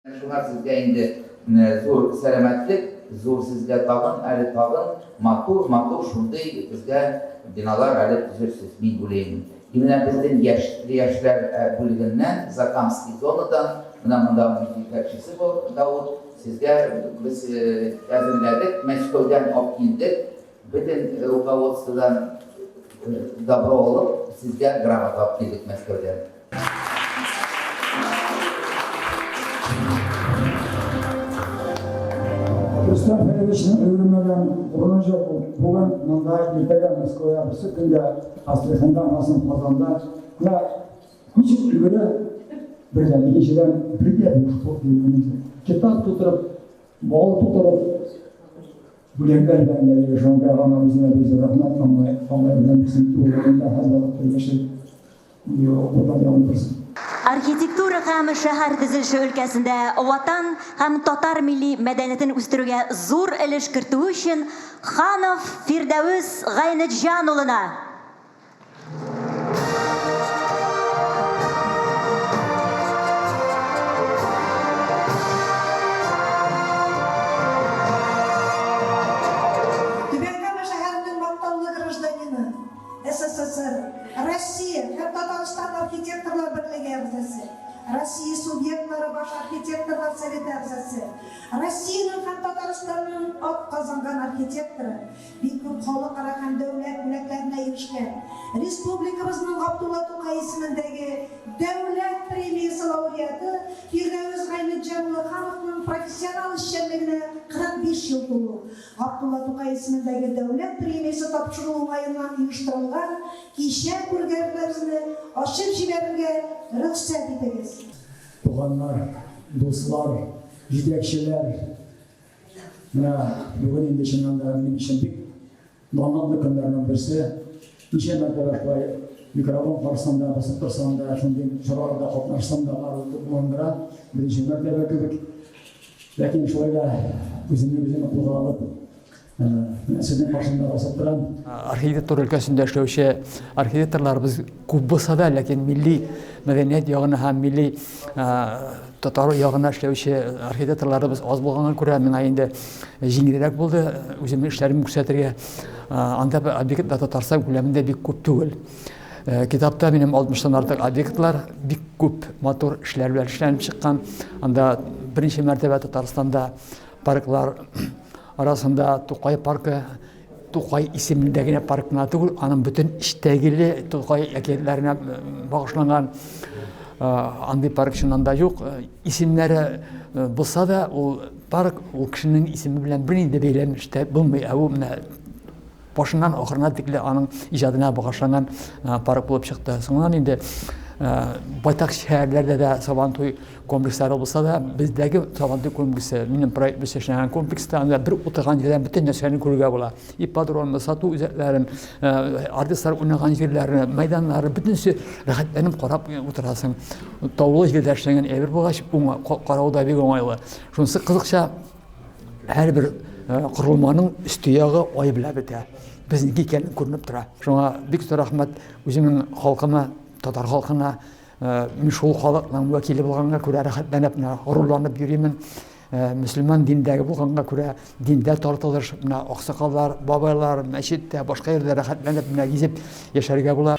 Шуңа сезгә инде зур сәламәтлек, зур сезгә тагын әле тагын матур, матур шундый безгә биналар әле төзерсез, мин уйлыйм. И менә безнең яшь, яшьләр бүлегеннән, Закамский зонадан, менә монда аның җитәкчесе бу, Давыт, сезгә без әзерләдек, Мәскәүдән алып килдек, бөтен руководстводан добро алып, сезгә грамота алып килдек Мәскәүдән. Рөстәм Фәниловичның өлгермәгән урыны юк. Ул бүген монда, иртәгә Мәскәүдә, берсе көндә Астраханьда, аннан соң Казанда. Менә ничек өлгерә, бердән, икенчедән, бер дә буш йөргәне юк. Китап тутырып, бал тутырып, бүләкләр белән бәйле. Шуңа аңа үзенә бик зур рәхмәт, аңа Алла ярдәм итсен, юлларында һәрвакытта яшәп. Архитектура һәм шәһәр төзелеше өлкәсендә Ватан һәм татар милли мәдәниятен үстерүгә зур өлеш кертүе өчен Ханов Фирдәвес Гайнетҗан улына. Түбән Кама шәһәренең мактаулы гражданины. СССР, Россия һәм Татарстан архитекторлар берлеге әгъзасы, Россия субъектлары баш архитекторлар советы әгъзасы, Россиянең һәм Татарстанның атказанган архитекторы, бик күп халыкара һәм дәүләт бүләкләренә ирешкән, республикабызның Габдулла Тукай исемендәге Дәүләт премиясе лауреаты Фирдәвес Гайнетҗан улы Хановның профессионал эшчәнлегенә 45 ел тулу, Габдулла Тукай исемендәге Дәүләт премиясе тапшыру уңаеннан оештырылган кичә-күргәзмәбезне ачып җибәрергә рөхсәт итегез. Туганнар, дуслар, җитәкчеләр, менә бүген инде чыннан да минем өчен бик данлыклы көннәрнең берсе. Ничә мәртәбә шулай микрофон каршысында басып торсам да, шундый чараларда катнашсам да, бары дулкынландыра, беренче мәртәбә кебек. Ләкин шулай да үземне үзем кулга алып, менә сезнең каршында басып торам. Архитектура өлкәсендә эшләүче архитекторларыбыз күп булса да, ләкин милли мәдәният ягына һәм милли татар ягына эшләүче архитекторларыбыз аз булганга күрә, миңа инде җиңелрәк булды үземнең эшләремне күрсәтергә. Анда объектлар Татарстан күләмендә бик күп түгел. Китапта минем 60-тан артык объектлар, бик күп матур эшләр белән эшләнеп чыккан. Анда беренче мәртәбә Татарстанда парклар арасында Тукай паркы, Тукай исемендә генә парк кына түгел, аның бөтен эчтәгеле Тукай әкиятләренә багышланган андый парк чыннан да юк. Исемнәре булса да, ул парк ул кешенең исеме белән бернинди бәйләнештә булмый. Ә ул менә Башыннан ахырына тикле аның иҗадына багышланган парк булып чыкты. Соңыннан инде байтак шәһәрләрдә дә Сабантуй комплекслары булса да, бездәге Сабантуй комплексы, минем проект без эшләгән комплекста, анда бер утырган җирдән бөтен нәрсәне күрергә була. Ипподромны, сату үзәкләрен, артистлар уйнаган җирләрне, мәйданнары, бөтенесе рәхәтләнеп карап утырасың. Таулы җирдә эшләнгән әйбер булгач, карау да бик уңайлы. Шунысы кызыкча, һәрбер корылманың өсте ягы ай белән бетә. Безнеке икәне күренеп тора. Шуңа бик зур рәхмәт үземнең халкыма, татар халкына. Мин шул халыкның вәкиле булганга күрә рәхәтләнеп, менә горурланып йөримен. Мөселман диндәге булганга күрә диндә тартылыш, менә аксакаллар, бабайлар, мәчеттә, башка җирдә рәхәтләнеп менә гизеп яшәргә була.